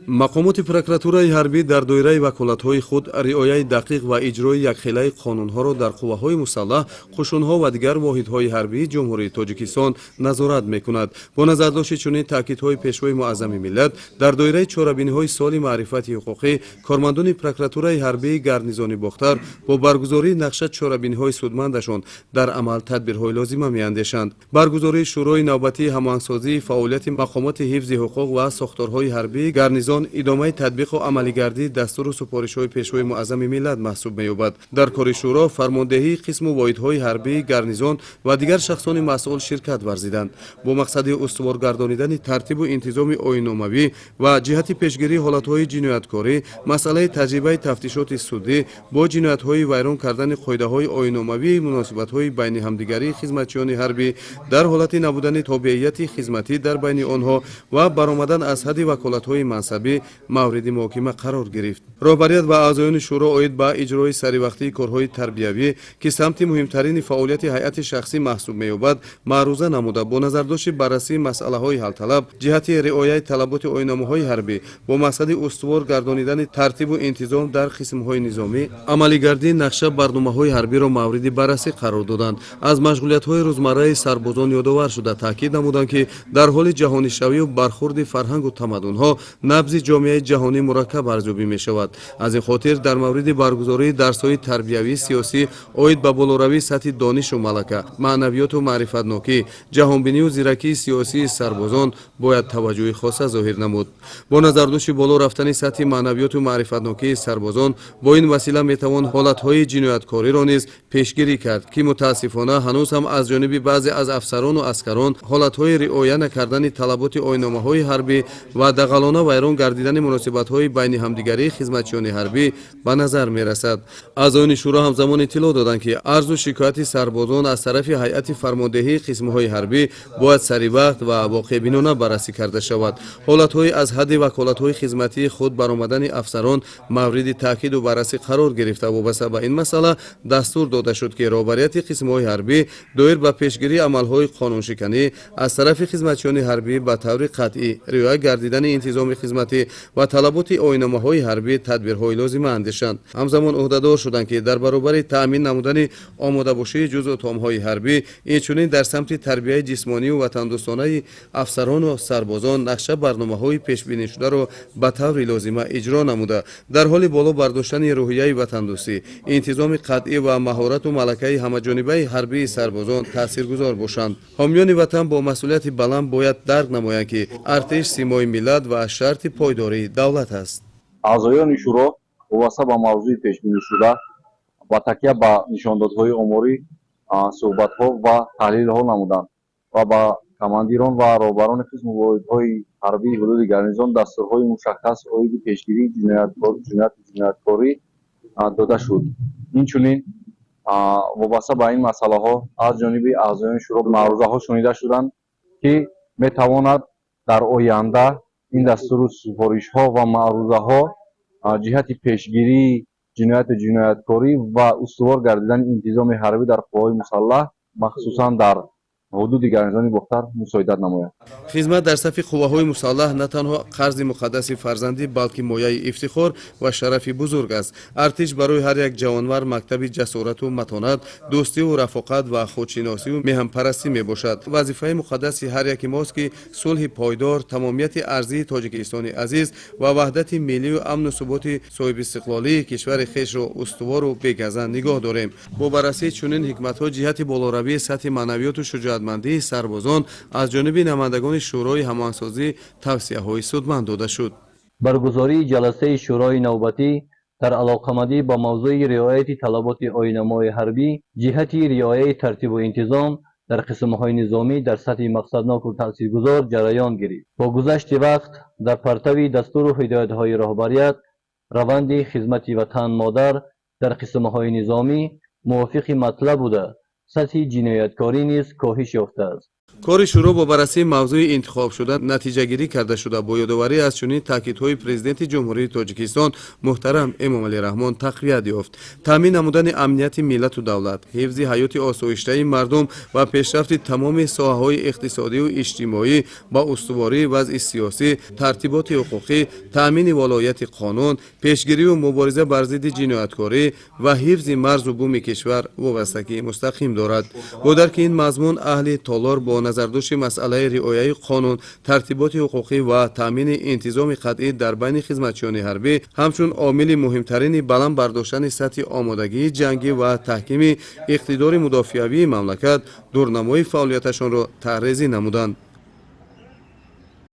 Мақомоти прокуратураи ҳарбӣ дар доираи ваколатҳои худ риояи дақиқ ва иҷрои якхелаи қонунҳоро дар қувваҳои мусаллаҳ, қушунҳо ва дигар воҳидҳои ҳарбии Ҷумҳурии Тоҷикистон назорат мекунад. Бо назардошти чунин таъкидҳои Пешвои Муаззами миллат, дар доираи чорабиниҳои соли маърифати ҳуқуқӣ кормандони прокуратураи ҳарбии гарнизони Бохтар бо баргузории нақша чорабиниҳои судмандашон дар амал тадбирҳои лозима меандешанд. Баргузории шӯрои навбатии ҳамоҳангсозии фаъолияти мақомоти ҳифзи ҳуқуқ ва сохторҳои ҳарбии гарнизон идомаи татбиқу амалигардии дастуру супоришҳои Пешвои Муаззами миллат маҳсуб меёбад. Дар кори шӯро фармондеҳии қисму воҳидҳои ҳарбии гарнизон ва дигар шахсони масъул ширкат варзиданд. Бо мақсади устувор гардонидани тартибу интизоми оинномавӣ ва ҷиҳати пешгирии ҳолатҳои ҷинояткорӣ, масъалаи таҷрибаи тафтишоти судӣ бо ҷиноятҳои вайрон кардани қоидаҳои оинномавии муносибатҳои байни ҳамдигарии хизматчиёни ҳарбӣ дар ҳолати набудани тобеияти хизматӣ дар байни онҳо ва баромадан аз ҳадди ваколатҳои мансабӣ мавриди муҳокима қарор гирифт. Роҳбарият ва аъзоёни шӯро оид ба иҷрои саривақтии корҳои тарбиявӣ, ки самти муҳимтарини фаъолияти ҳайати шахсӣ маҳсуб меёбад, маъруза намуда, бо назардошти баррасии масъалаҳои ҳалталаб ҷиҳати риояи талаботи оинномаҳои ҳарбӣ бо мақсади устувор гардонидани тартибу интизом дар қисмҳои низомӣ, амалигардии нақша барномаҳои ҳарбиро мавриди баррасӣ қарор доданд. Аз машғулиятҳои рӯзмарраи сарбозон ёдовар шуда, таъкид намуданд, ки дар ҳоли ҷаҳонишавию бархурди фарҳангу тамаддунҳо набзи ҷомеаи ҷаҳонӣ мураккаб арзёбӣ мешавад. Аз ин хотир дар мавриди баргузории дарсҳои тарбиявии сиёсӣ оид ба болоравии сатҳи донишу малака, маънавиёту маърифатнокӣ, ҷаҳонбинию зиракии сиёсии сарбозон бояд таваҷҷӯҳи хоса зоҳир намуд. Бо назардошти боло рафтани сатҳи маънавиёту маърифатнокии сарбозон, бо ин васила метавон ҳолатҳои ҷинояткориро низ пешгирӣ кард, ки мутаассифона ҳанӯз ҳам аз ҷониби баъзе аз афсарону аскарон ҳолатҳои риоя накардани талаботи оинномаҳои ҳарбӣ ва дағалона вайрон гардидани муносибатҳои байни ҳамдигарии хизматчиёни ҳарбӣ ба назар мерасад. Аъзоёни шӯро ҳамзамон иттилоъ доданд, ки арзу шикояти сарбозон аз тарафи ҳайати фармондеҳии қисмҳои ҳарбӣ бояд саривақт ва воқеъбинона баррасӣ карда шавад. Ҳолатҳои аз ҳадди ваколатҳои хизматии худ баромадани афсарон мавриди таъкиду баррасӣ қарор гирифта, вобаста ба ин масъала дастур дода шуд, ки роҳбарияти қисмҳои ҳарбӣ доир ба пешгирии амалҳои қонуншиканӣ аз тарафи хизматчиёни ҳарбӣ ба таври қатъӣ риоя гардидани интизоми хизматӣ ва талаботи оинномаҳои ҳарбӣ тадбирҳои лозима андешанд. Ҳамзамон ӯҳдадор шуданд, ки дар баробари таъмин намудани омодабошии ҷузъу томҳои ҳарбӣ, инчунин дар самти тарбияи ҷисмонию ватандӯстонаи афсарону сарбозон нақша барномаҳои пешбинишударо ба таври лозима иҷро намуда, дар ҳоли боло бардоштани рӯҳияи ватандӯстӣ, интизоми қатъӣ ва маҳорату малакаи ҳамаҷонибаи ҳарбии сарбозон таъсиргузор бошанд. Ҳомиёни ватан бо масъулияти баланд бояд дарк намоянд, ки артиш симои миллат ва шарти пойдории давлат аст. Аъзоёни шӯро вобаста ба мавзӯи пешбинишуда ба такя ба нишондодҳои оморӣ суҳбатҳо ва таҳлилҳо намуданд ва ба командирон ва роҳбарони қисму воҳидҳои ҳарбии ҳудуди гарнизон дастурҳои мушаххас оиди пешгирии ҷинояту ҷинояткорӣ дода шуд. Инчунин вобаста ба ин масъалаҳо аз ҷониби аъзоёни шӯро маърузаҳо шунида шуданд, ки метавонад дар оянда ин дастуру супоришҳо ва маърузаҳо ҷиҳати пешгирии ҷинояту ҷинояткорӣ ва устувор гардидани интизоми ҳарбӣ дар қувваҳои мусаллаҳ, махсусан дар ҳудуди гарнизони Бохтар, мусоидат намояд. Хизмат дар сафи қувваҳои мусаллаҳ на танҳо қарзи муқаддаси фарзандӣ, балки мояи ифтихор ва шарафи бузург аст. Артиш барои ҳар як ҷавонмард мактаби ҷасорату матонат, дӯстиву рафоқат ва худшиносиву меҳанпарастӣ мебошад. Вазифаи муқаддаси ҳар яки мост, ки сулҳи пойдор, тамомияти арзии Тоҷикистони азиз ва ваҳдати миллию амну суботи соҳибистиқлолии кишвари хешро устувору бегазанд нигоҳ дорем. Бо баррасии чунин ҳикматҳо ҷиҳати болоравии сатҳи маънавиёту шуҷоатмандии сарбозон аз ҷониби намояндагони шӯрои ҳамоҳангсозӣ тавсияҳои судманд дода шуд. Баргузории ҷаласаи шӯрои навбатӣ дар алоқамандӣ ба мавзӯи риояти талаботи оинномаҳои ҳарбӣ ҷиҳати риояи тартибу интизом дар қисмҳои низомӣ дар сатҳи мақсадноку таъсиргузор ҷараён гирифт. Бо гузашти вақт дар партави дастуру ҳидоятҳои роҳбарият раванди хизмати ватан модар дар қисмҳои низомӣ мувофиқи матлаб буда, сатҳи ҷинояткорӣ низ коҳиш ёфтааст. Кори шӯро бо баррасии мавзӯи интихобшуда натиҷагирӣ карда шуда, бо ёдоварӣ аз чунин таъкидҳои Президенти Ҷумҳурии Тоҷикистон муҳтарам Эмомалӣ Раҳмон тақвият ёфт. Таъмин намудани амнияти миллату давлат, ҳифзи ҳаёти осоиштаи мардум ва пешрафти тамоми соҳаҳои иқтисодию иҷтимоӣ ба устувории вазъи сиёсӣ, тартиботи ҳуқуқӣ, таъмини волояти қонун, пешгирию мубориза бар зидди ҷинояткорӣ ва ҳифзи марзу буми кишвар вобастагии мустақим дорад. Бо дарки ин мазмун, аҳли толор бо назардошти масъалаи риояи қонун, тартиботи ҳуқуқӣ ва таъмини интизоми қатъӣ дар байни хизматчиёни ҳарбӣ ҳамчун омили муҳимтарини баланд бардоштани сатҳи омодагии ҷангӣ ва таҳкими иқтидори мудофиавии мамлакат дурнамои фаъолияташонро таҳрезӣ намуданд.